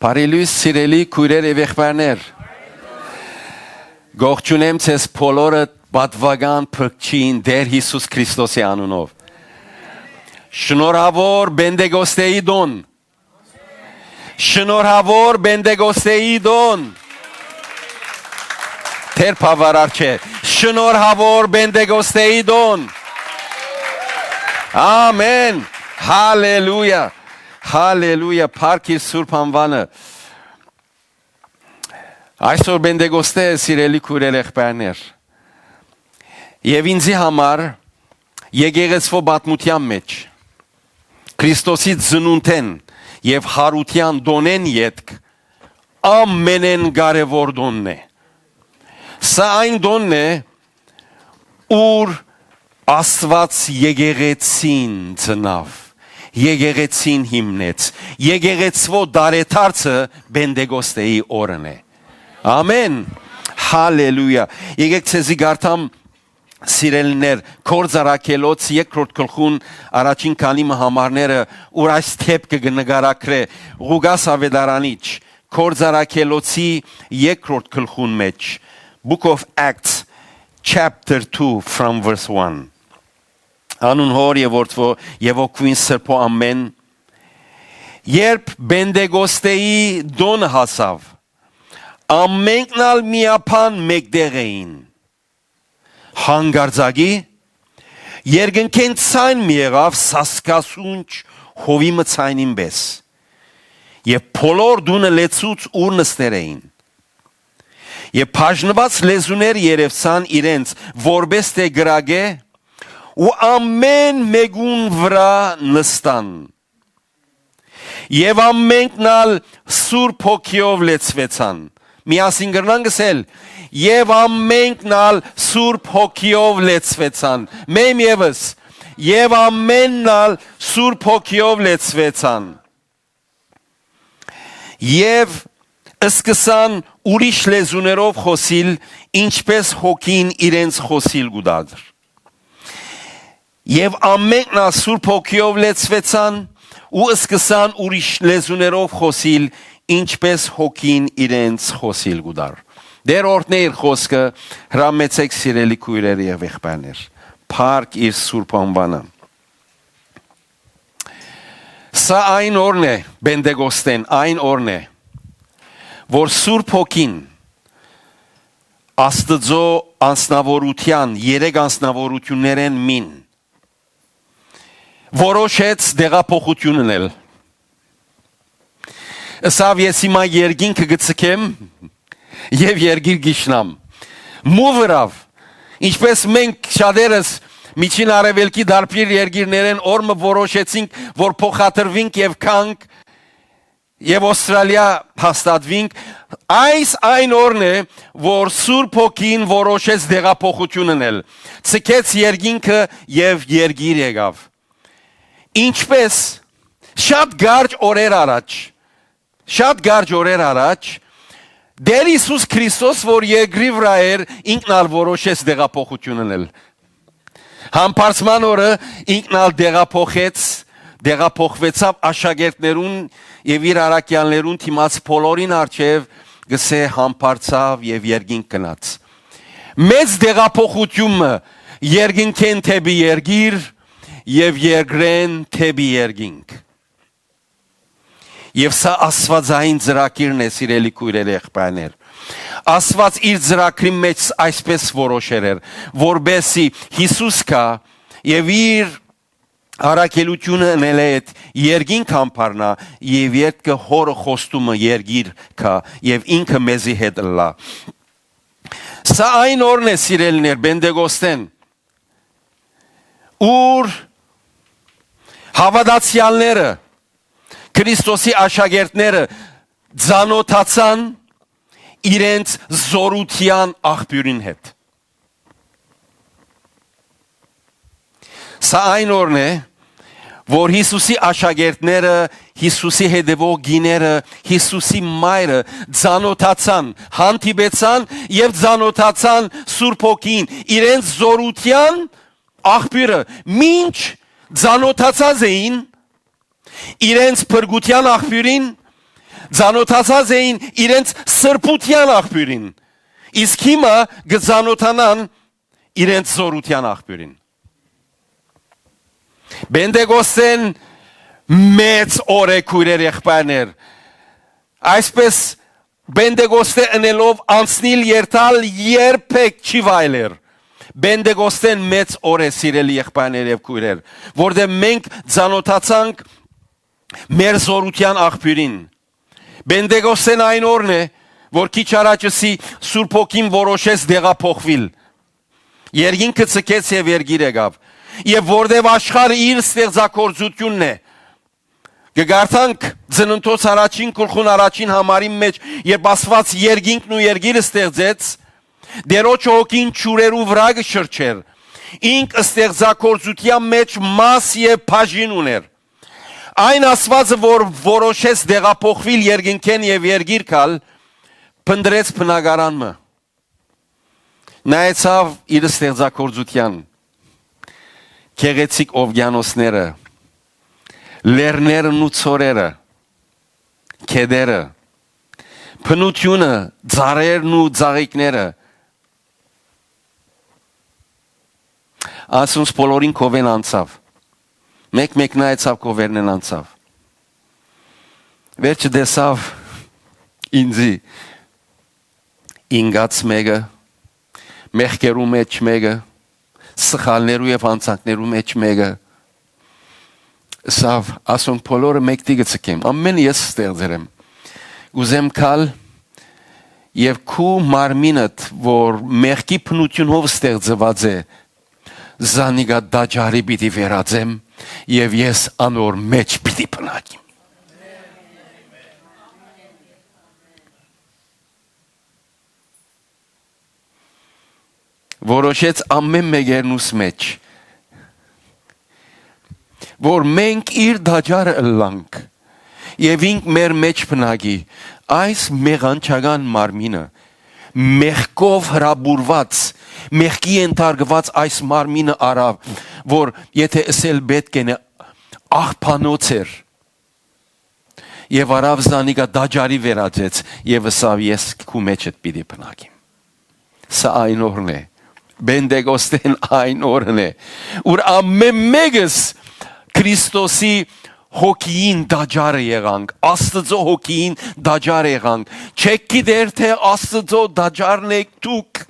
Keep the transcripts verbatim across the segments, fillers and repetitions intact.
Բարի լոյս, սիրելի քոյրեր եւ եղբայրներ։ Կողջունեմ ձեզ բոլորը պատուական փրկչին Տէր Յիսուս Քրիստոսի անունով։ Շնորհաւոր Պենտեկոստեի տօն։ Շնորհաւոր Պենտեկոստեի տօն։ Դեռ բաւարար չէ։ Շնորհաւոր Պենտեկոստեի տօն։ Ամեն։ Հալելույա։ Հալելույա։ Փառք իր սուրբ անուանը։ Այսօր Պենտեկոստե է, սիրելի քոյրեր, եղբայրներ։ Եւ ինձի համար եկեղեցւոյ պատմութեան մէջ Քրիստոսի ծնունդէն եւ յարութեան տօնէն ետք ամենէն կարեւոր տօնն է։ Սա այն տօնն է, ուր Աստուած եկեղեցին ծնաւ, եկեղեցին հիմնեց, եկեղեցւոյ տարեդարձը Պենտեկոստեի օրն է։ Ամեն։ Հալելույա։ Եկեք ձեզի կարդամ, սիրելիներ, Գործ Առաքելոց երկրորդ գլխուն առաջին քանի մը համարները, ուր այս դէպքը կը նկարագրէ Ղուկաս աւետարանիչ, Գործ Առաքելոցի երկրորդ գլխուն մէջ, Book of Acts, chapter two, from verse one. Անուն Հօր եւ Որդւոյ եւ Հոգւոյն Սրբոյ ամեն։ Երբ Պենտեկոստեի տօնը հասաւ, ամենքն ալ միաբան մէկտեղ էին։ Հանկարծակի երկնքէն ձայն մը եղաւ, սասկասունչ հովի մը ձայնին պէս, եւ բոլոր տունը լեցուց, ուր նստեր էին։ Եւ բաժնուած լեզուներ երեւցան իրենց, որպէս թէ կրակէ, ու ամեն մէկուն վրայ նստան։ Եւ ամենքն ալ Սուրբ Հոգիով լեցուեցան։ Միասին կրնանք ըսել. «Եւ ամենքն ալ Սուրբ Հոգիով լեցուեցան»։ Մեմ եւս. «Եւ ամենքն ալ Սուրբ Հոգիով լեցուեցան»։ Եւ սկսան ուրիշ լեզուներով խօսիլ, ինչպէս Հոգին իրենց խօսիլ կու տար։ Եւ ամենքն ալ Սուրբ Հոգիով լեցուեցան ու սկսան ուրիշ լեզուներով խօսիլ, ինչպէս Հոգին իրենց խօսիլ կու տար։ Տէր օրհնէ իր խօսքը, հրամեցէք, սիրելի քոյրեր եւ եղբայրներ, փառք իր սուրբ անուանը։ Սա այն օրն է, Պենտեկոստեն, այն օրն է, որ Սուրբ Հոգին Աստուծոյ անձնաւորութեան, երեք անձնաւորութիւններէն մին, որոշեց տեղափոխութիւն ընել։ Ըսաւ. «Ես հիմա երկինքը կը ձգեմ եւ երկիր կ'իջնամ»։ Մու վրաւ, ինչպէս մենք շատերս Միջին Արեւելքի տարբեր երկիրներէն օր մը որոշեցինք, որ փոխադրուինք եւ գանք եւ Օստրալիա հաստատուինք, այս այն օրն է, որ Սուրբ Հոգին որոշեց տեղափոխութիւն ընել, ձգեց երկինքը եւ երկիր եկաւ։ Ինչպէս շատ կարճ օրեր առաջ, շատ կարճ օրեր առաջ, Տէր Յիսուս Քրիստոս, որ երկրի վրայ էր, ինքն ալ որոշեց տեղափոխութիւն ընել։ Համբարձման օրը ինքն ալ տեղափոխեց, տեղափոխուեցաւ աշակերտներուն եւ իր առաքեալներուն դիմաց, բոլորին առջեւ կ'ըսէ, համբարձաւ եւ երկինք գնաց։ Մեծ տեղափոխութիւն մը երկնքէն դէպի երկիր եւ երկրէն դէպի երկինք։ Եւ սա աստուածային ծրագիրն է, սիրելի քոյրեր, եղբայրներ։ Աստուած իր ծրագրի մեջ այսպես որոշեր էր, որպեսզի Յիսուս գայ եւ իր առաքելութիւնը ընելէ հետ երկինք համբարձնայ եւ ետքը Հօրը խոստումը երկիր գայ եւ ինքը մեզի հետ ըլլայ։ Սա այն օրն է, սիրելիներ, Պենտեկոստեն, ուր հաւատացեալները, Քրիստոսի աշակերտները ծանօթացան իրենց զօրութեան աղբիւրին հետ։ Սա այն օրն է, որ Յիսուսի աշակերտները, Յիսուսի հետեւող կիները, Յիսուսի մայրը ծանօթացան, հանդիպեցան եւ ծանօթացան Սուրբ Հոգին, իրենց զօրութեան աղբիւրը, մինչ ծանօթացած էին իրենց փրկութեան աղբիւրին, ծանօթացած էին իրենց սրբութեան աղբիւրին, իսկ հիմա կը ծանօթանան իրենց զօրութեան աղբիւրին։ Պենտեկոստէն մեծ օր է, քոյրեր, եղբայրներ։ Այսպես, Պենտեկոստէ ընելով անցնիլ, երթալ երբեք չի վայելեր։ Պենտեկոստէն մեծ օր է, սիրելի եղբայրներ եւ քոյրեր, որտեղ մենք ծանօթացանք մեր զօրութեան աղբիւրին։ Պենտեկոստէն այն օրն է, որ քիչ առաջ ըսի, Սուրբ Հոգին որոշեց տեղափոխուիլ։ Երկինքը ձգեց եւ երկիր եկաւ։ Եւ որտեւ աշխարհը իր ստեղծագործությունն է։ Կը կարդանք Ծննդոց առաջին գլխուն առաջին համարին մէջ, երբ Աստուած երկինքն ու երկիրը ստեղծեց, Տէրոջը Հոգին ջուրերու վրայ կը շրջէր։ Ինք ստեղծագործութեան մէջ մաս եւ բաժին ունէր։ Այն Աստուածը, որ որոշեց տեղափոխուիլ երկնքէն եւ երկիր գալ, փնտռեց բնակարան մը։ Նայեցաւ իր ստեղծագործութեան, գեղեցիկ ովկիանոսները, լեռներն ու ցորերը, գետերը, բնութիւնը, ծառերն ու ծաղիկները, ասոնց բոլորին քովեն անցաւ։ Մէկ-մէկ նայեցաւ, քովերնէն անցաւ։ Վերջը տեսաւ ինծի ինկած մէկը, մեղքերու մէջ մէկը, սխալներու եւ յանցանքներու մէջ մէկը, ըսաւ, ասոնք բոլորը մէկդի կը ձգեմ, ամէնքը ես ստեղծեր եմ։ Կ'ուզեմ գալ եւ քու մարմինդ, որ մեղքի բնութիւնով ստեղծուած է, զանիկա տաճարի պիտի վերածեմ եւ ես անոր մէջ պիտի բնակիմ։ Որոշեց ամէն մէկերնուս մէջ, որ մենք իր տաճարը ըլլանք եւ ինք մեր մէջ բնակի, այս մեղանչական մարմինը, մեղքով հրապուրուած, մեղքի ենթարկուած այս մարմինը առաւ, որ, եթե ըսել պէտք է, աղբանոց էր, եւ առաւ զանիկա տաճարի վերածեց եւ ըսաւ. «Ես քու մէջդ պիտի բնակիմ»։ Սա այն օրն է, Պենտեկոստէն այն օրն է, ուր ամէն մէկս Քրիստոսի Հոգիին տաճարը եղանք, Աստուծոյ Հոգիին տաճարը եղանք։ Չէք գիտեր թէ Աստուծոյ տաճարն էք դուք,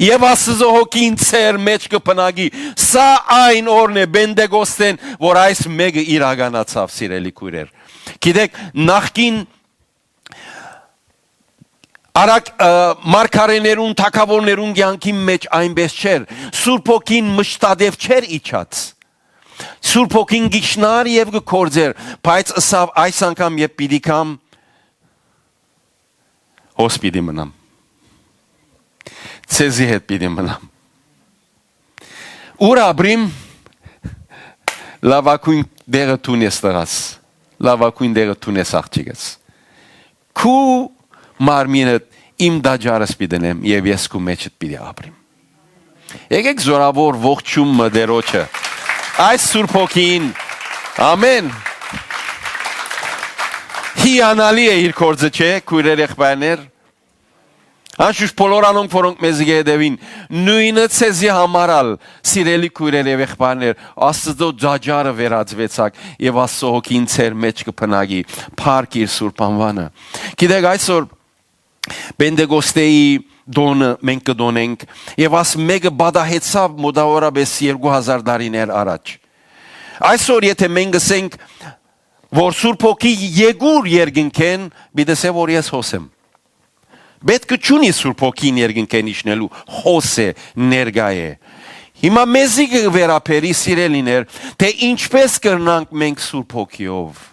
եւ Աստուծոյ Հոգին ձեր մէջ կը բնակի։ Սա այն օրն է, Պենտեկոստէն, որ այս մէկը իրականացաւ, սիրելի քոյրեր։ Գիտեք, նախկին արագ, ը, մարգարէներուն, թագաւորներուն կեանքին մէջ այնպէս չէր։ Սուրբ Հոգին մշտատեւ չէր իջած։ Սուրբ Հոգին կ'իջնար եւ կը գործէր, բայց ըսաւ. «Այս անգամ երբ պիտի գամ, հոս պիտի մնամ։ Ձեզի հետ պիտի մնամ»։ Ուր ապրիմ, լաւագոյն տեղը դուն ես, տղաս, լաւագոյն տեղը դուն ես, աղջիկս։ Քու մարմինդ իմ տաճարս պիտի ընեմ եւ ես քու մէջդ պիտի ապրիմ։ Եկեք զորաւոր ողջում մը Տէրոջը։ Այս Սուրբ Հոգին, ամեն, հիանալի է իր գործը, չէ՞, քոյրեր, եղբայրներ։ Անշուշտ բոլոր անոնք, որոնք մեզի կը հետեւին, նոյնը ձեզի համար ալ, սիրելի քոյրեր եւ եղբայրներ, Աստուծոյ տաճարը վերածուեցաք եւ Աստուծոյ Հոգին ձեր մէջ կը բնակի, փառք իր սուրբ անուանը։ Գիտեք, այսօր Պենտեկոստեի տօնը մենք կը տօնենք, եւ աս մէկը պատահեցաւ մոտավորապես երկու հազար տարիներ առաջ։ Այսօր, եթե մենք ըսենք, որ Սուրբ Հոգի եկուր երկնքէն, պիտի ըսէ, որ ես հոս եմ։ Պէտքը չունի Սուրբ Հոգին երկնքէն իջնելու, հոս է, ներկայ է։ Հիմա մեզի կը վերաբերի, սիրելիներ, թէ ինչպես կրնանք մենք Սուրբ Հոգիով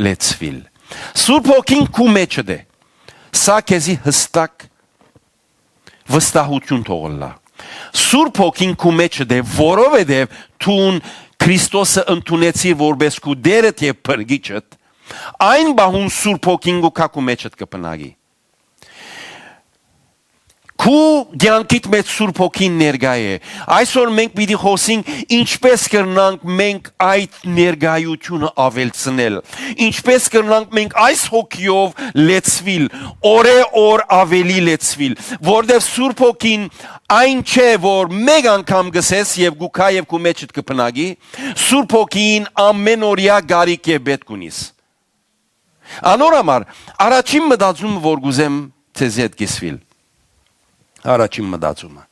լեցուիլ։ Սուրբ Հոգին քու մէջդ է։ Սա քեզի յստակ վստահութիւն թող ըլլայ։ Սուրբ Հոգին քու մէջդ է, որովհետեւ դուն Քրիստոսը ընդունեցիր որպես քու Տէրդ եւ Փրկիչդ, այն պահուն Սուրբ Հոգին կու գայ քու մէջդ, կը բնակի։ Քու կեանքիդ մէջ Սուրբ Հոգին ներկայ է։ Այսօր մենք պիտի խօսենք ինչպէս կրնանք մենք այդ ներկայությունը աւելցնել, ինչպէս կրնանք մենք այս հոգիով լեցուիլ, օրէ օր աւելի լեցուիլ, որտեւ Սուրբ Հոգին այն չէ, որ մէկ անգամ գսես եւ գուքայ եւ քու մեջդ կը բնակի, Սուրբ Հոգին ամէն օրեայ կարիք եւ պէտք ունիս։ Անոր համար, առաջին մտածումը որ կ'ուզեմ ձեզի հետ կիսուիլ, առաջին մտածումը,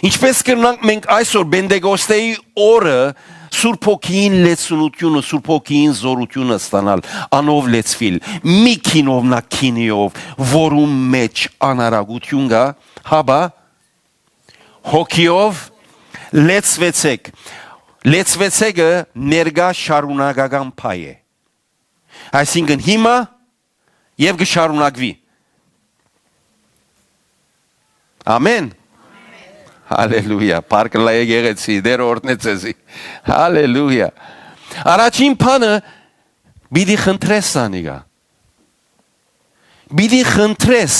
ինչպէս կրնանք մենք այսօր Պենտեկոստեի օրը Սուրբ Հոգին լեցունութիւնը, Սուրբ Հոգին զորութիւնը ստանալ, անով լեցուիլ, մի քինովնակ քինիով, որուն մէջ անարագութիւն կայ, հապա հոգիով լեցուեցէք։ Լեցուեցէքը ներկայ շարունակական փայ է։ Այսինքն հիմա եւ կը շարունակուի։ Ամէն։ Հալելույա։ Փառք Աստուծոյ, եկեղեցի, Տէրը օրհնէ ձեզի։ Հալելույա։ Առաջին բանը պիտի խնդրես զանիկա։ Պիտի խնդրես։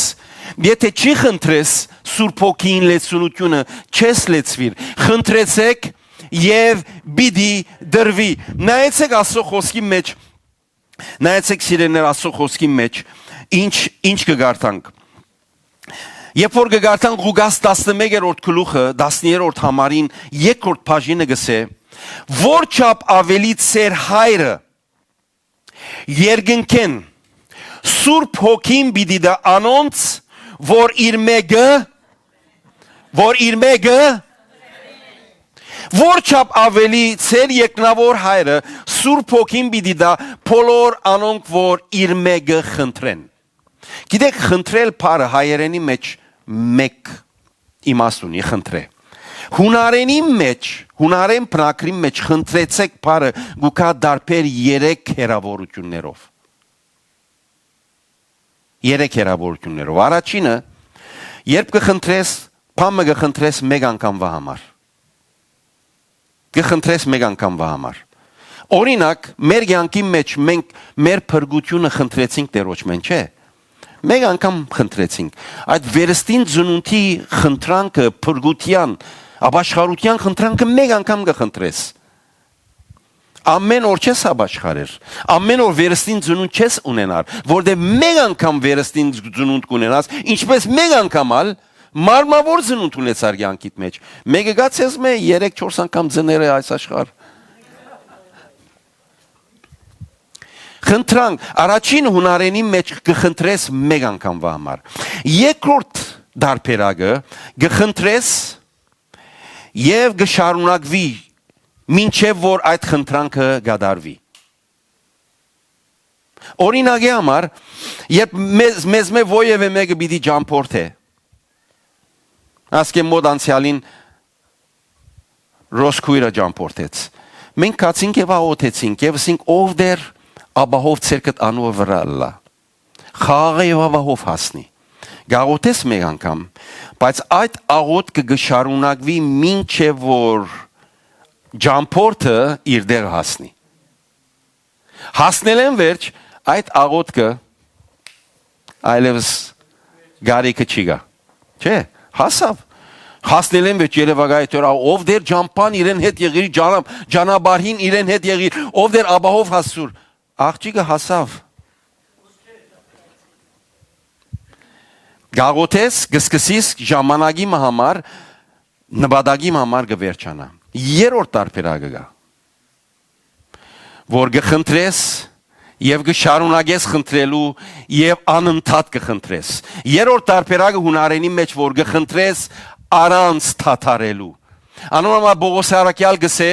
Եթէ չի խնդրես Սուրբ Հոգին լեցունութիւնը, չես լեցուիր։ Խնդրեցէք եւ պիտի տրուի։ Նայեցէք Աստուծոյ խօսքի մէջ, նայեցէք սիրելիներ Աստուծոյ խօսքի մէջ, ինչ, ինչ կը կարդանք։ Երբ որ կը կարդանք Ղուկաս տասնմեկերորդ գլուխը, տասներորդ համարին, երկրորդ բաժինը կ'ըսէ, որ չափ աւելի ձեր հայրը երկնքէն Սուրբ Հոգին պիտի տայ անոնց, որ իր մէկը, որ իր մէկը, որ չափ աւելի ձեր երկնաւոր հայրը Սուրբ Հոգին պիտի տայ բոլոր անոնք, որ իր մէկը խնդրեն։ Գիտէք, խնդրել բառը հայերէնի մէջ մէկ իմաստ ունի, խնդրէ։ Յունարէնի մէջ, յունարէն բնագրի մէջ խնդրեցէք բառը կու գայ տարբեր երեք հեռաւորութիւններով։ Երեք հեռաւորութիւններով։ Առաջինը, երբ կը խնդրես, բան մը կը խնդրես մէկ անգամվա համար։ Կը խնդրես մէկ անգամվա համար։ Օրինակ, մեր կեանքի մէջ մենք մեր փրկութիւնը խնդրեցինք Տէրոջմէն, չէ՞։ Մէկ անգամ խնդրեցինք։ Այդ վերստին ծնունդի խնդրանքը, փրկութեան, ապաշխարութեան խնդրանքը մէկ անգամ կը խնդրես։ Ամէն օր չես ապաշխարեր։ Ամէն օր վերստին ծնունդ չես ունենար, որտեղ մէկ անգամ վերստին ծնունդ կունենաս, ինչպես մէկ անգամ ալ մարմնաւոր ծնունդ ունեցար կեանքիդ մէջ։ Մէկը գա ցեզմէ երեք-չորս անգամ ծներ է այս աշխարհ։ Խնդրանք, առաջին յունարէնի մէջ կը խնդրես մէկ անգամվա համար։ Երկրորդ դարբերակը կը խնդրես եւ կը շարունակուի մինչեւ որ այդ խնդրանքը կատարուի։ Օրինակի համար, երբ մեզ, մեզմէ որեւէ մէկը պիտի ճամփորդէ, ասկէ մօտ անցեալին Ռոս քոյրը ճամփորդեց։ Մենք գացինք եւ աղօթեցինք եւ ըսինք, «Ով Տէր, ապահով ձեռքդ անոր վրայ ըլլայ։ Խաղաղ եւ ապահով հասնի»։ Կաղօթես մէկ անգամ, բայց այդ աղօթքը կը շարունակուի մինչեւ որ ճամփորդը իր տեղը հասնի։ Հասնելէն վերջ այդ աղօթքը այլեւս կարիքը չի գա։ Չէ, հասաւ։ Հասնելէն վերջ երեւակայ դեռ, «Ով Տէր ճամփան իրեն հետ եղիր, ճանապ-, ճանապարհին իրեն հետ եղիր, ով Տէր ապահով հասցուր»։ Աղջիկը հասաւ։ Կաղօթես, կսկսիս ժամանակի մը համար, նպատակի մը համար կը վերջանայ։ Երրորդ տարբերակը կայ, որ կը խնդրես եւ կը շարունակես խնդրելու եւ անընդհատ կը խնդրես։ Երրորդ տարբերակը յունարէնի մէջ, որ կը խնդրես առանց դադարելու։ Անոր համար Պողոս առաքեալ կ'ըսէ.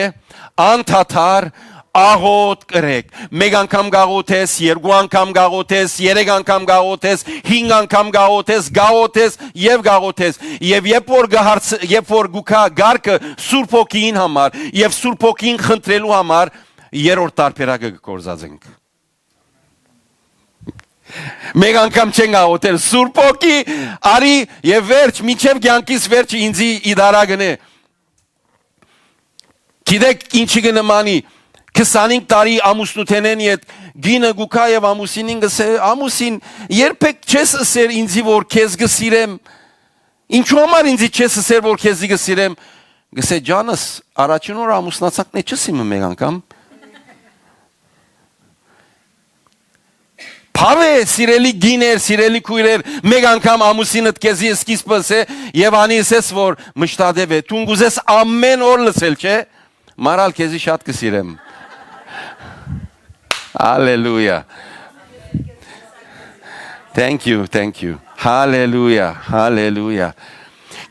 «Անդադար աղօթք ըրեք»։ Մէկ անգամ կաղօթես, երկու անգամ կաղօթես, երեք անգամ կաղօթես, հինգ անգամ կաղօթես, կաղօթես եւ կաղօթես։ Եւ երբ որ կը հարց-, երբ որ կու գայ կարգը Սուրբ Հոգին համար եւ Սուրբ Հոգին խնդրելու համար, երրորդ տարբերակը կը գործածենք։ Մէկ անգամ չենք աղօթել. «Սուրբ Հոգի, արի եւ վերջ, մինչեւ կեանքիս վերջը ինձի ի դարա գնէ»։ Գիտեք ինչի կը նմանի, քսանհինգ տարի ամուսնութենէն յետ կինը կու գայ եւ ամուսինին կ'ըսէ. «Ամուսին, երբեք չես ըսեր ինձի, որ քեզ կը սիրեմ, Ինչու համար ինձի չես ըսեր որ քեզի կը սիրեմ»։ Կ'ըսէ. «Ջանս, առաջին օր ամուսնացանք, նե չ'ս իմը մէկ անգամ»։ Բաւ է, սիրելի կիներ, սիրելի քոյրեր, մէկ անգամ ամուսինդ քեզի սկիզբը ըսէ եւ անի ըսես որ մշտադեւ է։ Դուն կ'ուզես ամէն օր լսել, չէ՞։ Մարալ, քեզի շատ կը սիրեմ։ Հալելույա։ Thank you, thank you. Հալելույա, հալելույա։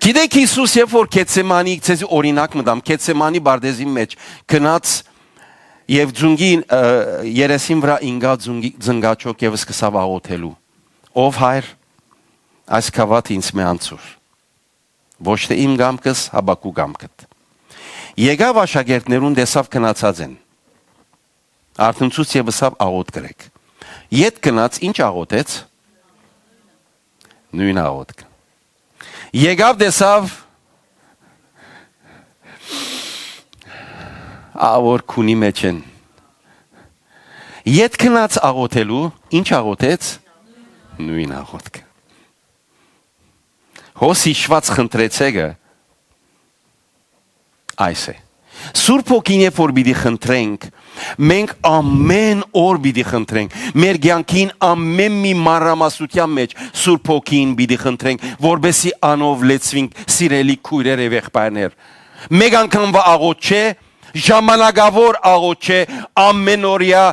Գիտեք, Յիսուս, երբ որ Գեթսեմանի, ձեզի օրինակ մտամ, Գեթսեմանի բարտեզին մէջ գնաց եւ ձունկի, ը, երեսին վրայ ինկա ձունկի, ձնկաչոք եւ սկսաւ աղօթելու. «Ով Հայր, այս գաւաթը ինձմէ անցուր։ Ոչ թէ իմ կամքս, հապա քու կամքդ»։ Եկաւ աշակերտներուն, տեսաւ գնացած են։ Արթնցուց եւ ըսաւ. «Աղօթք ըրէք»։ Ետ գնաց, ինչ աղօթեց։ Նոյն աղօթքը։ Եկաւ, տեսաւ. Ա, որ քունի մէջ են։ Ետ գնաց աղօթելու, ինչ աղօթեց։ Նոյն աղօթքը։ Հոս յիշուած «խնդրեցէք»-ը այս է։ Սուրբ Հոգին երբ որ պիտի խնդրենք, մենք ամէն օր պիտի խնդրենք։ Մեր կեանքին ամէն մի մանրամասնութեան մէջ Սուրբ Հոգին պիտի խնդրենք, որպեսզի անով լեցուինք, սիրելի քոյրեր եւ եղբայրներ։ Մէկ անգամվա աղօթք չէ, ժամանակաւոր աղօթք չէ, ամէնօրեայ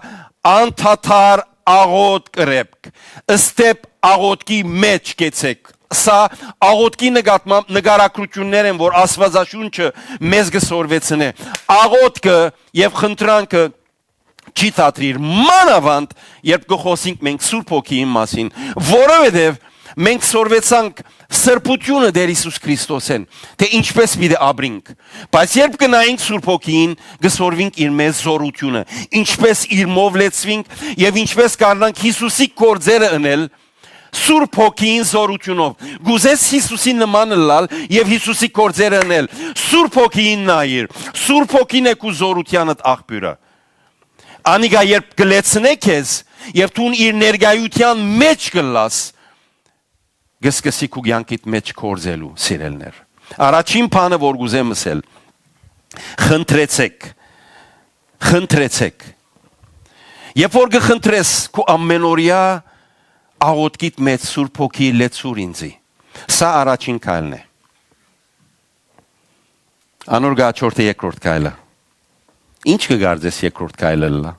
անդադար աղօթք ըրէք, ստեփ աղօթքի մէջ կեցեք։ Սա աղօթքի նկատմամբ նկարագրութիւններ են, որ Աստուածաշունչը մեզ կը սորվեցնէ։ Աղօթքը եւ խնդրանքը չի թատրիր, մանաւանդ երբ կը խօսենք մենք Սուրբ Հոգիին մասին, որովհետեւ մենք սորվեցանք սրբութիւնը Տէր Յիսուս Քրիստոսէն, թէ ինչպէս պիտի ապրինք։ Բայց երբ կը նայենք Սուրբ Հոգիին, կը սորվինք իր մեզ զօրութիւնը, ինչպէս իրմով լեցուինք եւ ինչպէս կարնանք Յիսուսի գործերը ընել Սուրբ Հոգիին զօրութիւնով։ Կ'ուզես Յիսուսի նման ըլլալ եւ Յիսուսի գործերը ընել, Սուրբ Հոգիին նայիր, Սուրբ Հոգին է քու զօրութեանդ աղբիւրը։ Անիկա երբ կը լեցնէ քեզ եւ դուն իր ներկայութեան մէջ կ'ըլլաս, կը սկսի քու կեանքիդ մէջ գործելու, սիրելիներ։ Առաջին բանը որ կ'ուզեմ ըսել, խնդրեցէք, խնդրեցէք։ Երբ որ կը խնդրես քու ամէնօրեայ աղօթքիդ մէջ Սուրբ Հոգի լեցուր ինձի, սա առաջին քայլն է։ Անոր կը աջորդէ երկրորդ քայլը։ Ինչ կը կարծես երկրորդ քայլը ըլլայ։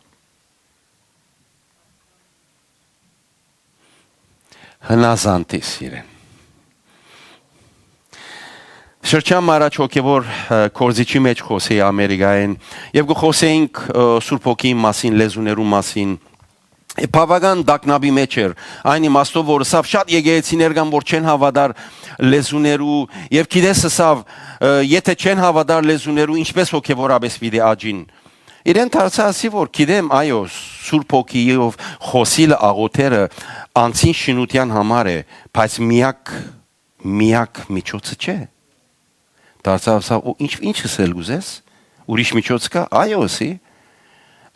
Հնազանդ ես իրեն։ Շրջան մը առաջ հոգեւոր, ը, գործիչի մէջ խօսեի Ամերիկայէն եւ կը խօսեինք, ը, Սուրբ Հոգիի մասին, լեզուներու մասին։ Է, բաւական տագնապի մէջ էր, այն իմաստով որ ըսաւ, շատ եկեղեցիներ կան որ չեն հաւատար լեզուներու, եւ գիտես, ըսաւ, ը, եթէ չեն հաւատար լեզուներու, ինչպէս հոգեւորապէս պիտի աճին։ Իրեն դարձայ ասի որ գիտեմ, այո, Սուրբ Հոգիով խօսիլը, աղոթերը անցին շինութեան համար է, բայց միակ, միակ միջոցը չէ։ Դարձաւ, ըսաւ, «Ու ինչ, ինչ ըսել կ'ուզես, ուրիշ միջոց կա»։ «Այո», ըսի։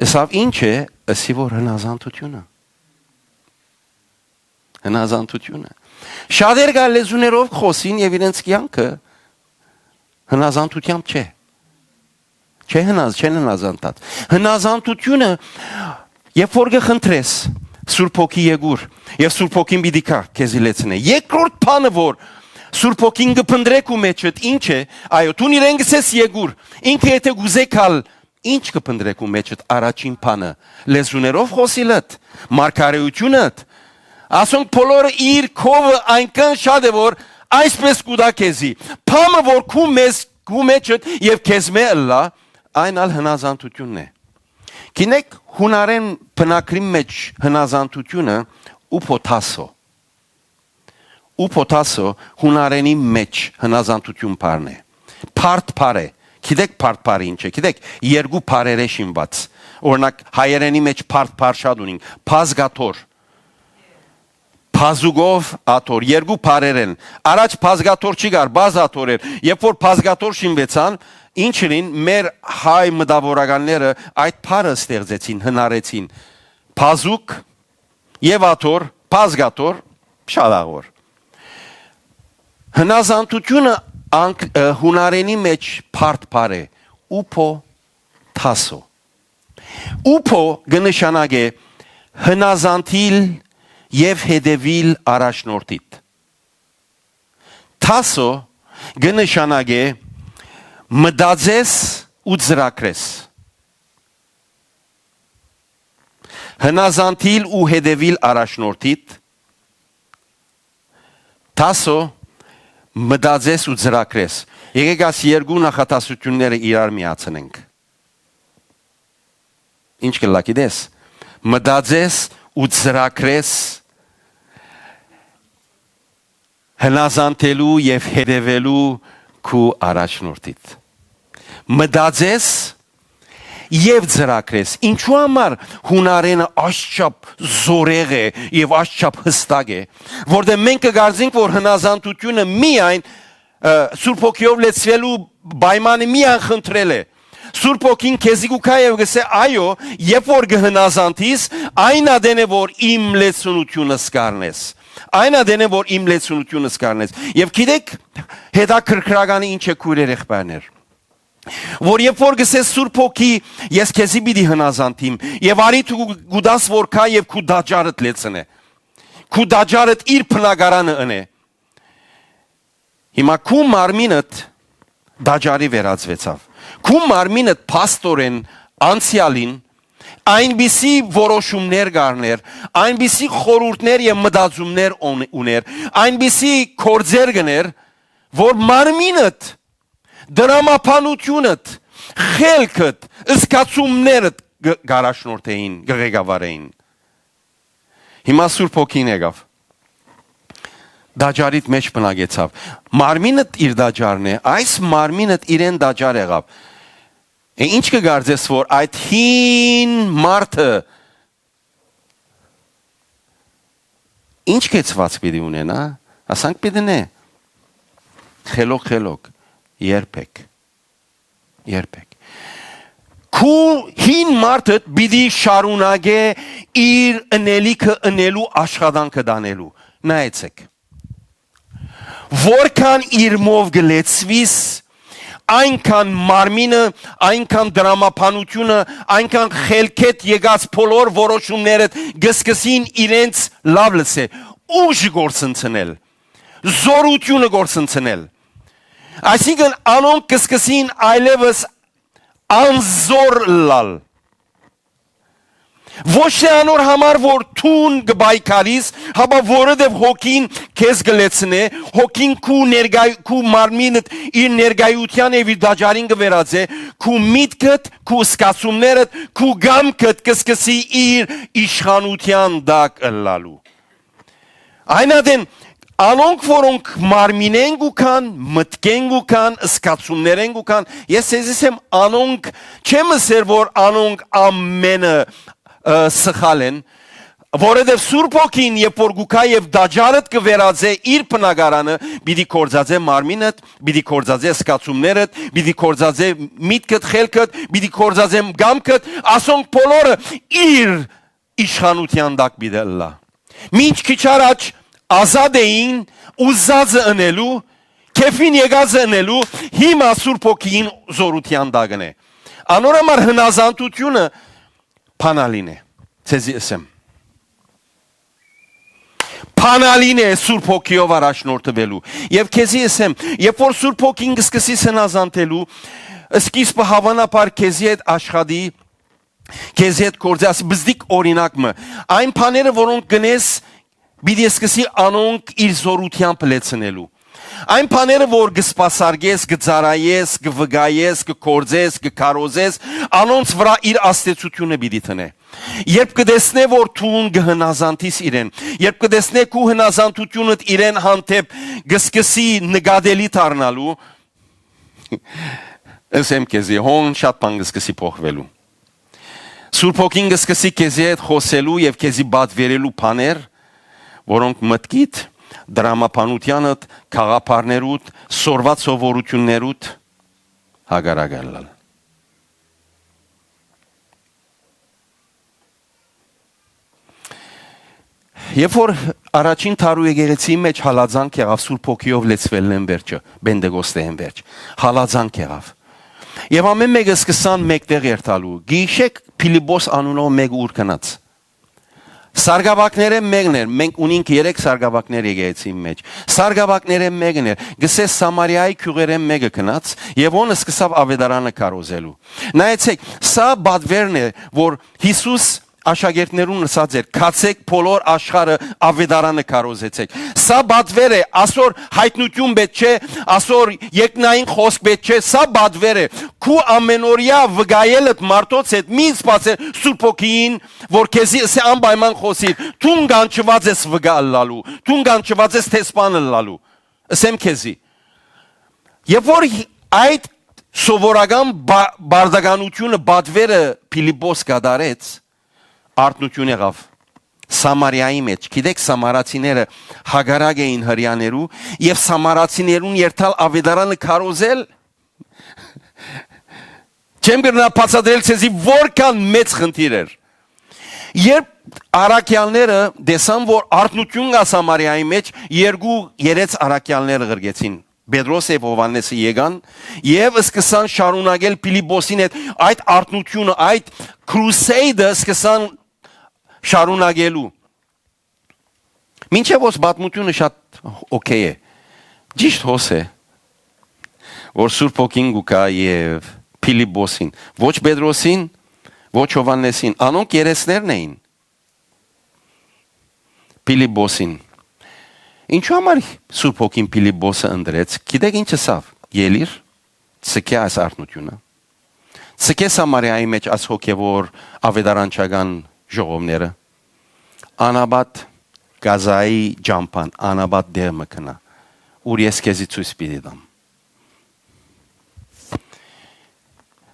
Ըսաւ, «Ինչ է»։ Ըսի որ հնազանդութիւնը։ Հնազանդութիւնը։ Շատեր կան լեզուներով խօսին եւ իրենց կեանքը հնազանդութեամբ չէ։ Չէ հնազ-, չեն հնազանդած։ Հնազանդութիւնը, երբ որ կը խնդրես, Սուրբ Հոգի եկուր, եւ Սուրբ Հոգին պիտի գայ, քեզի լեցնէ։ Երկրորդ բանը որ Սուրբ Հոգին կը փնտրեք ու մեջդ, ինչ է, այո, դուն իրեն կ'ըսես եկուր, ինքը եթէ կ'ուզէ գալ, ինչ կը փնտրեք ու մեջդ, առաջին բանը, լեզուներով խօսիլդ, մարգարեութիւնդ, ասոնք բոլորը իր քովը այնքան շատ է որ այսպես կու տայ քեզի, բանը որ քու մեզ, քու մեջդ եւ քեզմէ ըլլայ, այն ալ հնազանդութիւնն է։ Գիտեք, յունարէն բնագրին մէջ հնազանդութիւնը ուփոթասո։ Ուփոթասո յունարէնի մէջ հնազանդութիւն բառն է։ Բարդ բառ է։ Գիտեք բարդ բառը ինչ է։ Գիտեք, երկու բառերէ շինուած։ Օրինակ, հայերէնի մէջ բարդ բառ շատ ունինք։ Բազգաթոռ։ Բազուկով աթոռ, երկու բառեր են։ Առաջ բազգաթոռ չի կար, բազ աթոռ էր։ Երբ որ բազգաթոռ շինուեցան, ինչ ըրին, մեր հայ մտավորականները այդ բառը ստեղծեցին, հնարեցին։ Բազուկ եւ աթոռ, բազգաթոռ, շալաղոր։ Հնազանդութիւնը անգ-, ը, յունարէնի մէջ բարդ բառ է, ուփո թասո։ Ուփո կը նշանակէ հնազանդիլ եւ հետեւիլ առաջնորդիդ։ Թասո կը նշանակէ մտածես ու ծրագրես։ Հնազանդիլ ու հետեւիլ առաջնորդիդ, թասո մտածես ու ծրագրես։ Եկեք աս երկու նախատասությունները իրար միացնենք։ Ինչ կ'ըլլայ, գիտես, մտածես ու ծրագրես հնազանդելու եւ հետեւելու քու առաջնորդիդ։ Մտածես եւ ծրագրես։ Ինչու համար յունարէնը աշչափ զորեղ է եւ աշչափ յստակ է, որտեղ մենք կգարձենք, որ հնազանդությունը միայն, ը, Սուրբ Հոգիով լեցվելու պայմանը միայն խնդրել է։ Սուրբ Հոգին քեզի կու գայ եւ կ'ըսէ. «Այո, երբ որ կը հնազանդիս, այն ատեն է, որ իմ լեցունութիւնս կ'առնես։ Այն ատեն է, որ իմ լեցունութիւնս կ'առնես»։ Եւ գիտեք, հետաքրքրականը ինչ է, քոյրեր, եղբայրներ, որ երբ որ կ'ըսես Սուրբ Հոգի, ես քեզի պիտի հնազանդիմ, եւ արի դու կու դաս որ գայ եւ քու տաճարդ լեցնէ, քու տաճարդ իր բնակարանը ընէ։ Հիմա քու մարմինդ տաճարի վերածուեցաւ։ Քու մարմինդ փաստորեն անցեալին այնպիսի որոշումներ կ'առներ, այնպիսի խորհուրդներ եւ մտածումներ ուն-, ուներ, այնպիսի գործեր կ'ըներ, որ մարմինդ, տրամաբանությունդ, խելքդ, զգացումներդ կը-, կ'առաջնորդէին, կը ղեկավարէին։ Հիմա Սուրբ Հոգին եկաւ։ Տաճարիդ մէջ բնակեցաւ։ Մարմինդ իր տաճարն է, այս մարմինդ իրեն տաճար եղաւ։ Է, ինչ կը կարծես, որ այդ հին մարդը ինչ կեցուած պիտի ունենայ, ասանք պիտի նե, խելոք, խելոք, երբեք, երբեք։ Քու հին մարդդ պիտի շարունակէ իր ընելիքը ընելու, աշխատանքը տանելու։ Նայեցեք։ Որքան իրմով կը լեցուիս, այնքան մարմինը, այնքան տրամաբանությունը, այնքան խելքետ եկած բոլոր որոշումներդ կը սկսին իրենց, լաւ լսէ, ուժը գործընծնել, զորութիւնը գործընծնել։ Այսինքն անոնք կը սկսին այլեւս անզոր ըլլալ։ Ոչ թե անոր համար, որ դուն կը պայքարիս, հապա որովհետեւ հոգին քեզ կը լեցնէ, հոգին քու ներկայ-, քու մարմինդ իր ներկայութեան եւ իր տաճարին կը վերածէ, քու միտքդ, քու զգացումներդ, քու կամքդ կը սկսի իր իշխանութեան տակ ըլլալու։ Այն ատեն անոնք, որոնք մարմինեն կու գան, մտքեն կու գան, զգացումներեն կու գան, ես ձեզի ըսեմ, անոնք, չեմ ըսեր, որ անոնք ամենը, ը, սխալ են, որովհետեւ Սուրբ Հոգին, երբ որ կու գայ եւ տաճարդ կը վերածէ իր բնակարանը, պիտի կործածէ մարմինդ, պիտի կործածէ զգացումներդ, պիտի կործածէ միտքդ, խելքդ, պիտի կործածէ կամքդ, ասոնք բոլորը իր իշխանութեան տակ պիտի ըլլայ։ Մինչ քիչ առաջ ազատ էին ուզածը ընելու, քեֆին եկածը ընելու, հիմա Սուրբ Հոգին զորութեան տակն է։ Անոր համար հնազանդությունը բանալին է, ձեզի ըսեմ։ Բանալին է Սուրբ Հոգիով առաջնորդվելու։ Եւ քեզի ըսեմ, երբ որ Սուրբ Հոգին կը սկսի հնազանդելու, սկիզբը հաւանաբար քեզի հետ աշխատի, քեզի հետ գործի, ասի բզդիկ օրինակ մը։ Այն բաները, որոնք գնես, պիտի սկսի անոնք իր զորութեամբ լեցնելու։ Այն բաները, որ կը սպասարկես, կը ծառայես, կը վկայես, կը գործես, կը քարոզես, անոնց վրայ իր ազդեցությունը պիտի դնէ։ Երբ կը տեսնէ, որ դուն կը հնազանդիս իրեն, երբ կը տեսնէ քու հնազանդությունդ իրեն հանդէպ կը սկսի նկատելի դառնալու, ըսեմ քեզի, հոն շատ բան կը սկսի փոխվելու։ Սուրբ Հոգին կը սկսի քեզի հետ խօսելու եւ քեզի պատվերելու բաներ, որոնք մտքիդ, դրամաբանությանդ, գաղափարներուդ, սորված սովորութիւններուդ հակառակ ըլլալ։ Երբ որ առաջին դարու եկեղեցիի մէջ հալածանք եղաւ Սուրբ Հոգիով լեցուելէն վերջը, Պենտեկոստէն վերջ, հալածանք եղաւ։ Եւ ամէն մէկը սկսան մէկտեղ երթալու։ Գիշեք Փիլիպպոս անունով մէկ ուր գնաց։ Սարգաւակներէն մէկն էր, մենք ունինք երեք սարգաւակներ եկեղեցին մէջ։ Սարգաւակներէն մէկն էր, գսե Սամարիայի գիւղերէն մէկը գնաց եւ հոն սկսաւ աւետարանը քարոզելու։ Նայեցեք, սա պատուէրն է, որ Յիսուս աշակերտներուն ըսած էր. «Գացէք բոլոր աշխարհը, աւետարանը քարոզեցէք»։ Սա պատուէր է, ասոր յայտնութիւն պէտք չէ, ասոր երկնային խօսք պէտք չէ, սա պատուէր է։ Քու ամենօրեայ վկայելդ մարդոց հետ, մի սպասեր Սուրբ Հոգիին, որ քեզի ըսէ անպայման խօսիր. «Դուն կանչուած ես վկայ ըլլալու, դուն կանչուած ես դեսպան ըլլալու»։ Ըսեմ քեզի, երբ որ հի-, այդ սովորական բա-, բարդականությունը, պատուէրը Փիլիպպոս կատարեց, արթնություն եղաւ Սամարիայի մէջ։ Գիտեք, սամարացիները հակառակ էին հրեաներու, եւ սամարացիներուն երթալ աւետարանը քարոզել, չեմ կրնար բացատրել ձեզի որքան մեծ խնդիր էր։ Երբ առաքեալները տեսան, որ արթնություն կայ Սամարիայի մէջ, երկու երեց առաքեալները ղրկեցին։ Պետրոս եւ Յովհաննէսը եկան եւ սկսան շարունակել Փիլիպպոսին հետ այդ արթնությունը, այդ crusade-ը սկսան շարունակելու։ Մինչեւ ոս պատմությունը շատ օքեյ է, ճիշտ հոս է, որ Սուրբ Հոգին կու գայ եւ Փիլիպպոսին, ոչ Պետրոսին, ոչ Յովհաննէսին, անոնք երեսներն էին Փիլիպպոսին։ Ինչու համար Սուրբ Հոգին Փիլիպպոսը ընտրեց, գիտեք ինչ ըսաւ. «Ելիր, ձգէ այս արթնությունը, ձգէ Սամարիայի մէջ այս հոգեւոր աւետարանչական ժողովները, անապատ կազայի ճամբան, անապատ տեղ մը գնա, ուր ես քեզի ցոյց պիտի տամ»։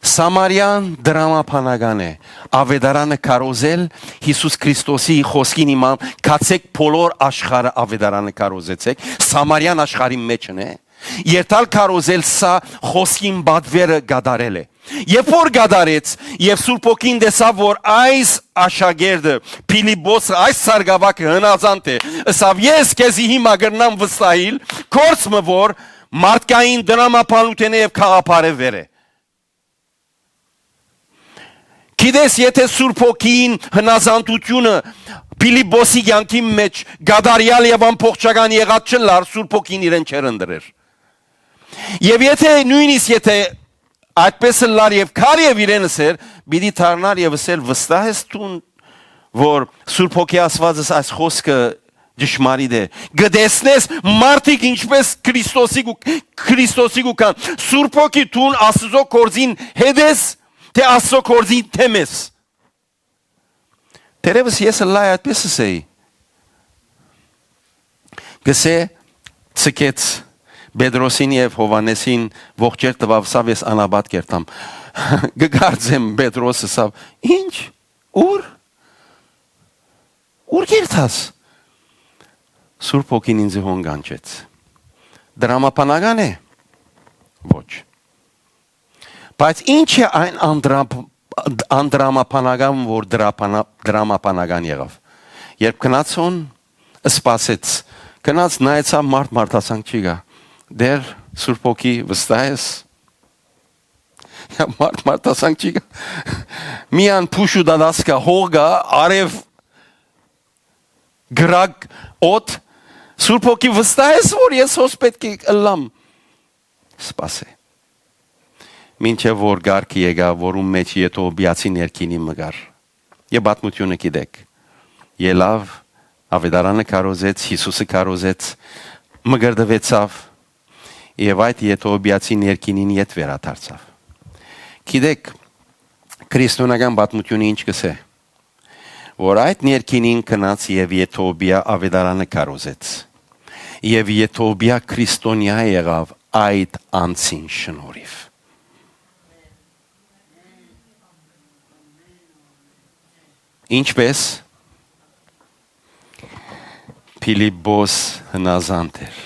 Սամարիան դրամաբանական է։ Աւետարանը քարոզել, Յիսուս Քրիստոսի խօսքին հիման, «Գացէք բոլոր աշխարհը, աւետարանը քարոզեցէք», Սամարիան աշխարհի մէջն է։ Երթալ քարոզել, սա խօսքին պատուէրը կատարել է։ Երբ որ կատարեց, եւ Սուրբ Հոգին տեսաւ, որ այս աշակերտը, Փիլիպպոսը, այս սարգաւակը հնազանդ է, ըսաւ. «Ես քեզի հիմա կրնամ վստահիլ, գործ մը որ մարդկային տրամաբանութենէ եւ գաղափարէ վեր է»։ Գիտես, եթե Սուրբ Հոգին հնազանդությունը Փիլիպպոսի կեանքի մէջ կատարեալ եւ ամբողջական եղած չըլլար, Սուրբ Հոգին իրեն չէր ընտրեր։ Եւ եթե, նոյնիսկ եթե այդպես ըլլար եւ քար եւ իրեն ըսեր, պիտի դառնար եւ ըսեր. «Վստահ ես դուն, որ Սուրբ Հոգի ասուածս այս խօսքը ճշմարիտ է»։ Կը տեսնես մարդիկ ինչպես Քրիստոսի կու, Քրիստոսի կու կան։ Սուրբ Հոգի, դուն Աստուծոյ գործին հետ ես, թէ Աստուծոյ գործին դէմ ես։ Թերեւս ես ըլլայ այդպես ըսեի։ Կսե, ցկեց Պետրոսին եւ Յովհաննեսին, ողջեր տուաւ, սավ ես անապատ կերտամ։ Կը կարծեմ Պետրոս ըսաւ. «Ինչ, ուր, ուր կերտաս»։ Սուրբ Հոգին ինձ հոն կանչեց։ Դրամաբանական է։ Ոչ։ Բայց ինչ է այն անդրապ-, անդրամաբանական, որ դրապանա-, դրամաբանական եղաւ։ Երբ գնաց հոն, սպասեց, գնաց նայեցաւ, մարդ մարդասանք չի գա։ «Դեր Սուրբ Հոգի, վստահ ես»։ Մարդ մարդասանք չի գա։ Միան փուշ ու դատասկա, հող գա, արև, գրակ, օդ։ «Սուրբ Հոգի, վստահ ես, որ ես հոս պէտք է ըլլամ»։ Սպասէ։ Մինչեւ որ կարգ եկա, որուն մէջ եթովպիացի ներքինի մը կար։ Եւ պատմութիւնը գիտեք։ Ելաւ, աւետարանը քարոզեց, Յիսուսը քարոզեց, մկրտուեցաւ, եւ այդ եթովպիացի ներքինին ետ վերադարձաւ։ Գիտեք, քրիստոնեական պատմութիւնը ինչ կսէ, որ այդ ներքինին գնաց եւ եթովպիա աւետարանը քարոզեց, եւ եթովպիա քրիստոնեայ եղաւ այդ անձին շնորհիվ։ Ինչպես Փիլիպպոս հնազանդ էր,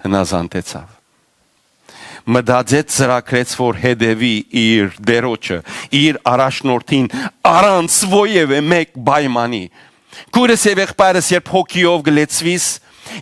հնազանդեցաւ։ մտածեց, ծրագրեց, որ հետեւի իր Տէրոջը, իր առաջնորդին, առանց որեւէ մէկ պայմանի։ Քոյրս եւ եղբայրս երբ հոգիով կը լեցուիս,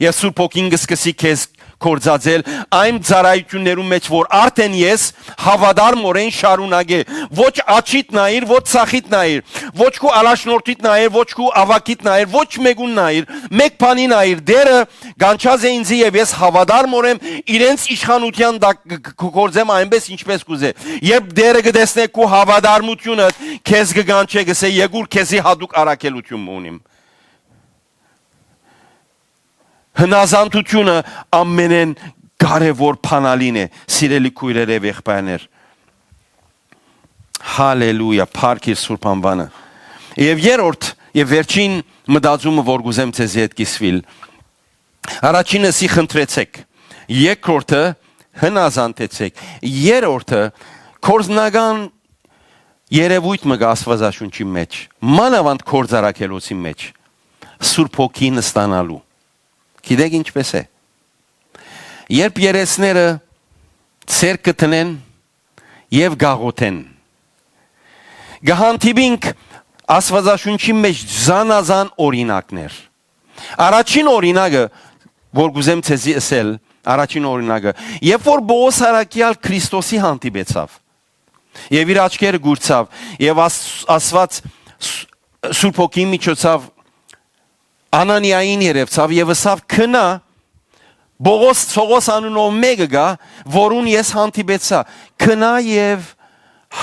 եւ Սուրբ Հոգին կը սկսի քեզ գործածել այն ծառայութիւններուն մէջ, որ արդէն ես հաւատարմօրէն շարունակե։ Ոչ աջիդ նայիր, ոչ ձախիդ նայիր, ոչ քու առաջնորդիդ նայիր, ոչ քու աւագիդ նայիր, ոչ մէկուն նայիր, մէկ բանի նայիր, Տէրը կանչած է ինձի եւ ես հաւատարմօրէն իրենց իշխանութեան տակ կը, կը, կը գործեմ այնպէս, ինչպէս կ'ուզէ։ Երբ Տէրը կը տեսնէ քու հաւատարմութիւնը, քեզ կը կանչէ, կ'ըսէ, «Եկուր, քեզի յատուկ առաքելութիւն մը ունիմ»։ Հնազանդութիւնը ամենէն կարեւոր բանալին է, սիրելի քոյրեր եւ եղբայրներ։ Հալելույա, փառք իր սուրբ անուանը։ Եւ երրորդ եւ վերջին մտածումը, որ կ'ուզեմ ձեզի հետ կիսուիլ, առաջինը՝ սի խնդրեցէք, երկրորդը՝ հնազանդեցեք, երրորդը՝ կորզնական երևույթ մը կա Աստուածաշունչի մեջ, մանաւանդ կորձարակելոցի մեջ, Սուրբ Հոգին ստանալու։ Գիտեք ինչպէս է։ Երբ երեսները ձեռք կը տնեն եւ կ'աղօթեն, կը հանդիպինք Աստուածաշունչի մեջ զանազան օրինակներ։ Առաջին օրինակը, որ կ'ուզեմ ձեզի ըսել, առաջին օրինակը, երբ որ Պողոս Արաքեալ Քրիստոսի հանդիպեցաւ եւ իր աչքերը կուրցաւ եւ Աս-, Աստուած Ս-, Սուրբ Հոգին միջոցով Անանիային երեւցաւ եւ ըսաւ. «Գնա, Պողոս Ցողոս անունով մէկը կայ, որուն ես հանդիպեցայ, գնա եւ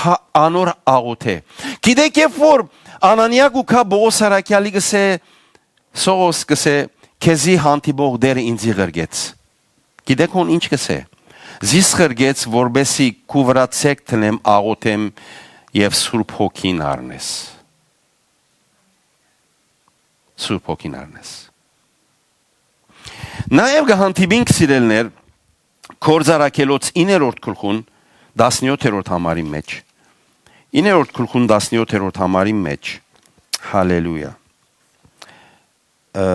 հա-, անոր աղօթէ»։ Գիտեք, երբ որ Անանիա կու գայ Պողոս Արաքեալի, կ'ըսէ, Սողոս, կ'ըսէ, քեզի հանդիպող Տէրը ինծի ղրկեց։ Գիտեք հոն ինչ կ'ըսէ։ Զիս ղրկեց, որպեսի քու վրա ձեռք դնեմ, աղօթեմ եւ Սուրբ Հոգին առնես։ Սուրբ Հոգին առնես։ Նաեւ կը հանդիպինք, սիրելիներ, Գործարակելոց իններորդ գլխուն, տասնեութերորդ համարի մեջ։ Իններորդ գլխուն, տասնեութերորդ համարի մեջ։ Հալելույա։ Ը,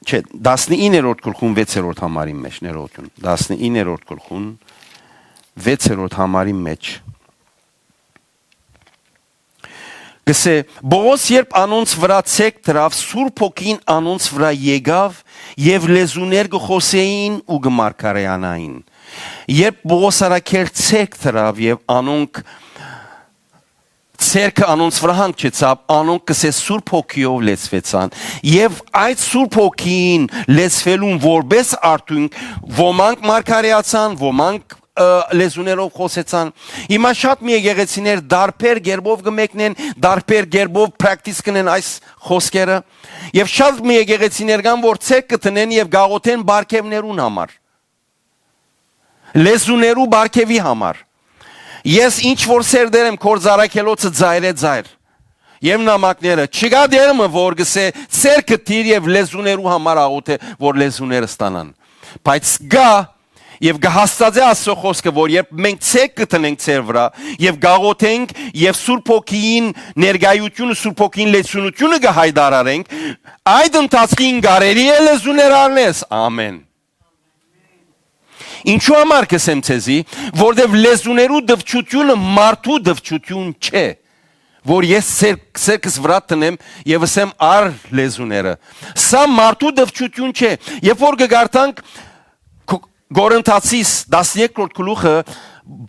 չէ, տասնիններորդ գլխուն, վեցերորդ համարի մեջ, ներողություն։ Տասնիններորդ գլխուն, վեցերորդ համարի մեջ։ Կ'ըսէ. «Պողոս երբ անոնց վրա ձեռք դրաւ, Սուրբ Հոգին անոնց վրա եկաւ եւ լեզուներ կը խօսէին ու կը մարգարեանային»։ Երբ Պողոս Արաքել ձեռք դրաւ եւ անոնք, ձեռքը անոնց վրա հանգչեցաւ, անոնք, կ'ըսէ, Սուրբ Հոգիով լեցուեցան։ Եւ այդ Սուրբ Հոգին լեցուելուն որպէս արդյունք, ոմանք մարգարեացան, ոմանք, ը, լեզուներով խօսեցան։ Հիմա շատ մի եկեղեցիներ դարբեր կերպով կը մեկնեն, դարբեր կերպով պրակտիս կ'ընեն այս խօսքերը։ Եւ շատ մի եկեղեցիներ կան, որ ձեռք կը դնեն եւ կ'աղօթեն պարգեւներուն համար, լեզուներու պարգեւի համար։ Ես ինչ որ սերտեր եմ Գործարակելոցը ծայրէ ծայր, եւ նամակները, չկայ դեր մը, որ կ'ըսէ, «Ձեռքը դիր եւ լեզուներու համար աղօթէ, որ լեզուները ստանան»։ Բայց կայ, եւ կը հաստատէ Աստուծոյ խօսքը, որ երբ մենք ձեռք կը դնենք ձեր վրա եւ կ'աղօթենք եւ Սուրբ Հոգին ներկայությունը, Սուրբ Հոգին լեցունությունը կը հայտարարենք, այդ ընթացքին կարելի է լեզուներ առնես։ Ամեն։ Ինչու համար կ'ըսեմ ձեզի, որտեւ լեզուներու դպչութիւնը մարդու դպչութիւն չէ, որ ես ձեր, ձերքս վրա դնեմ եւ ըսեմ՝ «Առ լեզուները»։ Սա մարդու դպչութիւն չէ։ Երբ որ կը կարդանք Կո-, Կորինթացիս տասներկրորդ գլուխը,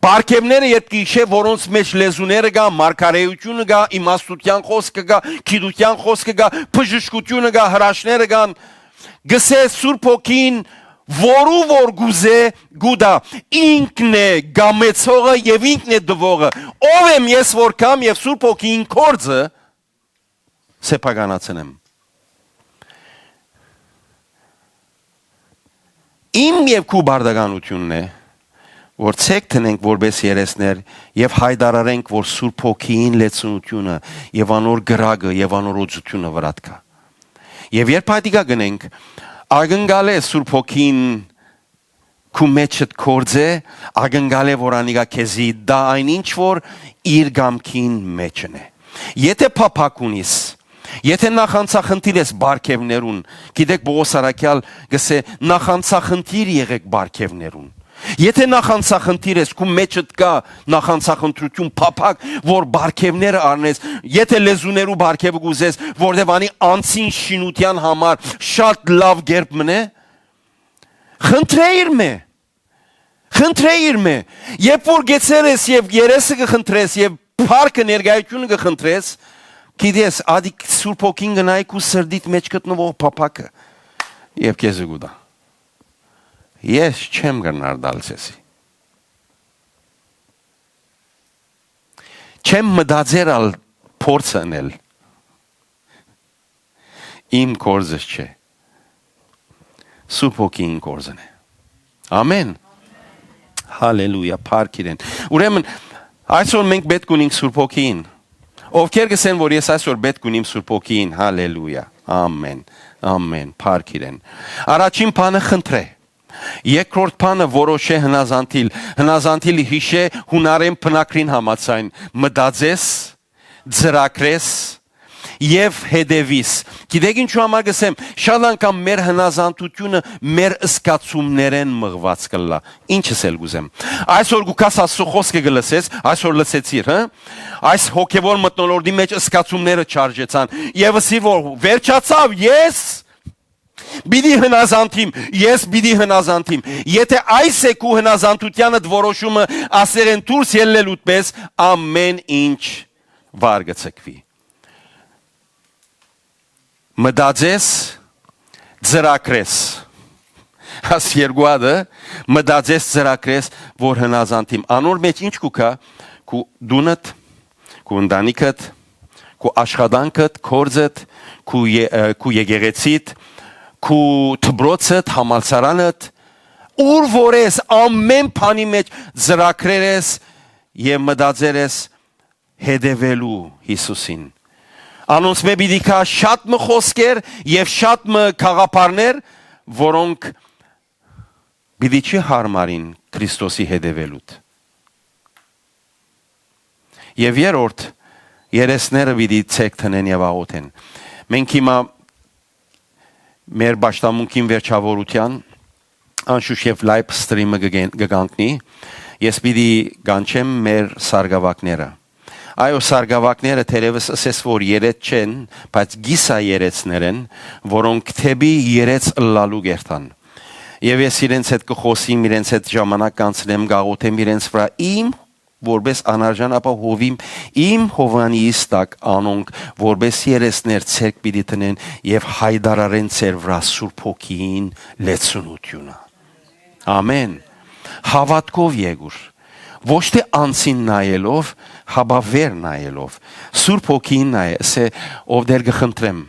պարգևները երբ կ'հիշէ, որոնց մեջ լեզուները կայ, մարգարէությունը կայ, իմաստութեան խօսքը կայ, գիտութեան խօսքը կայ, բժշկությունը կայ, հրաշները կան, կ'ըսէ Սուրբ Հոգին, որու որ կ'ուզէ, կու տայ, ինքն է գամեցողը եւ ինքն է տուողը։ Ո՞վ եմ ես, որ գամ եւ Սուրբ Հոգին գործը սեփականացնեմ։ Իմ եւ քու պարտականութիւնն է, որ ձեռք դնենք որպէս երեսներ եւ հայտարարենք, որ Սուրբ Հոգին լեցունությունը եւ անոր կրակը եւ անոր օծութիւնը վրայ կայ։ Եւ երբ յայտիկա կ'ընենք, ակնկալէ Սուրբ Հոգին քու մեջդ գործէ, ակնկալէ, որ անիկա քեզի տայ այն ինչ որ իր կամքին մեջն է։ Եթէ փափաք ունիս, եթէ նախանցախնդիր ես պարգևներուն, գիտեք, Պողոս Արաքեալ կ'ըսէ, «Նախանցախնդիր եղեք պարգևներուն»։ Եթէ նախանցախնդիր ես, քու մէջդ կայ նախանցախնդրութիւն, փափաք, որ պարգեւները առնես, եթէ լեզուներու պարգեւը կ'ուզես, որտեւ անի անցին շինութեան համար շատ լաւ կերպ մնե, խնդրէ իրմէ, խնդրէ իրմէ, երբ որ գեցեր ես եւ երեսը կը խնդրես եւ փառքը ներկայությունը կը խնդրես, գիտես, ադիկ Սուրբ Հոգին կը նայի քու սրտիդ մէջ գտնուող փափաքը եւ քեզի կու տայ։ Ես չեմ կրնար տալ ձեզի։ Չեմ մտածեր ալ փորձ ընել։ Իմ կորձս չէ։ Սուրբ Հոգին կորձն է։ Ամեն։ Հալելույա, փառք իրեն։ Ուրեմն, այսօր մենք պէտք ունենք Սուրբ Հոգին։ Ովքեր կ'ըսեն, որ ես այսօր պէտք ունիմ Սուրբ Հոգին, հալելույա, ամեն, ամեն, փառք իրեն։ Առաջին բանը խնդրէ։ Երկրորդ բանը որոշէ հնազանդիլ։ Հնազանդիլ յիշէ հունարեն բնագրին համաձայն, մտածես, ծրագրես եւ հետեւիս։ Գիտեք ինչու համար կ'ըսեմ, շատ անգամ մեր հնազանդութիւնը մեր զգացումներէն մղուած կ'ըլլայ։ Ինչս էլ կ'ուզեմ։ Այսօր կու գաս Աստուծոյ խօսքը կը լսես, այսօր լսեցիր, հը՞։ Այս հոգեվոր մթնոլորտի մէջ զգացումները չարժեցան եւ ըսի որ վերջացաւ, ես պիտի հնազանդիմ, ես պիտի հնազանդիմ։ Եթէ այս է քու հնազանդութեանդ որոշումը, ասեղէն դուրս ելլելուդ պէս, ամեն ինչ վար կը ձգուի։ Մտածես, ծրագրես։ Աս երկու հատը, մտածես, ծրագրես, որ հնազանդիմ։ Անոր մէջ ինչ կու գայ, քու տունդ, քու ընտանիքդ, քու աշխատանքդ, կորձդ, քու ե-, ը, քու եկեղեցիդ, քու դպրոցդ, համալսարանդ, ուր որ ես, ամեն բանի մէջ ծրագրեր ես եւ մտածեր ես հետեւելու Յիսուսին։ Անոնց մէ պիտի գայ շատ մը խոսքեր եւ շատ մը գաղափարներ, որոնք պիտի չի հարմարին Քրիստոսի հետեւելուդ։ Եւ երրորդ, երեսները պիտի ձեռք դնեն եւ աղոթեն։ Մենք հիմա մեր պաշտամունքին վերջաւորութեան, անշուշտ եւ լայվ սթրիմը կը կեն-, կը կանգնի, ես պիտի կանչեմ մեր սարկաւակները։ Այո, սարկաւակները թերեւս ըսես որ երեց չեն, բայց կիսա երեցներ են, որոնք դէպի երեց ըլլալու կ'երթան։ Եւ ես իրենց հետ կը խօսիմ, իրենց հետ ժամանակ կ'անցնեմ, կ'աղոթեմ իրենց վրայ իմ որպես անարժան ապահովիմ, իմ հովանիիս տակ անոնք որպես երեսներ ձեռք պիտի դնեն եւ հայտարարեն ձեր վրայ Սուրբ Հոգին լեցունութիւնը։ Ամեն։ Հաւատքով եկուր։ Ոչ թէ անցին նայելով, հապա վեր նայելով։ Սուրբ Հոգին նայ, ըսէ, ով Տէր կը խնդրեմ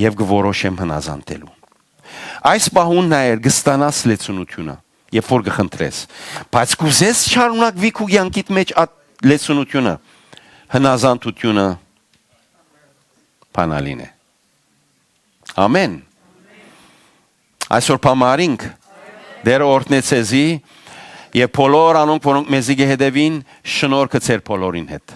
եւ կը որոշեմ հնազանդելու։ Այս պահուն նայեր կը ստանաս լեցունութիւնը, երբ որ կը խնդրես։ Բայց կ'ուզես շարունակուի քու կեանքիդ մէջ այդ լեցունութիւնը, հնազանդութիւնը բանալին է։ Ամեն։ Այսօր բամարինք Տէրը օրհնեց ձեզի եւ բոլոր անոնք, որոնք մեզի կը հետեւին, շնորհքը ձեր բոլորին հետ։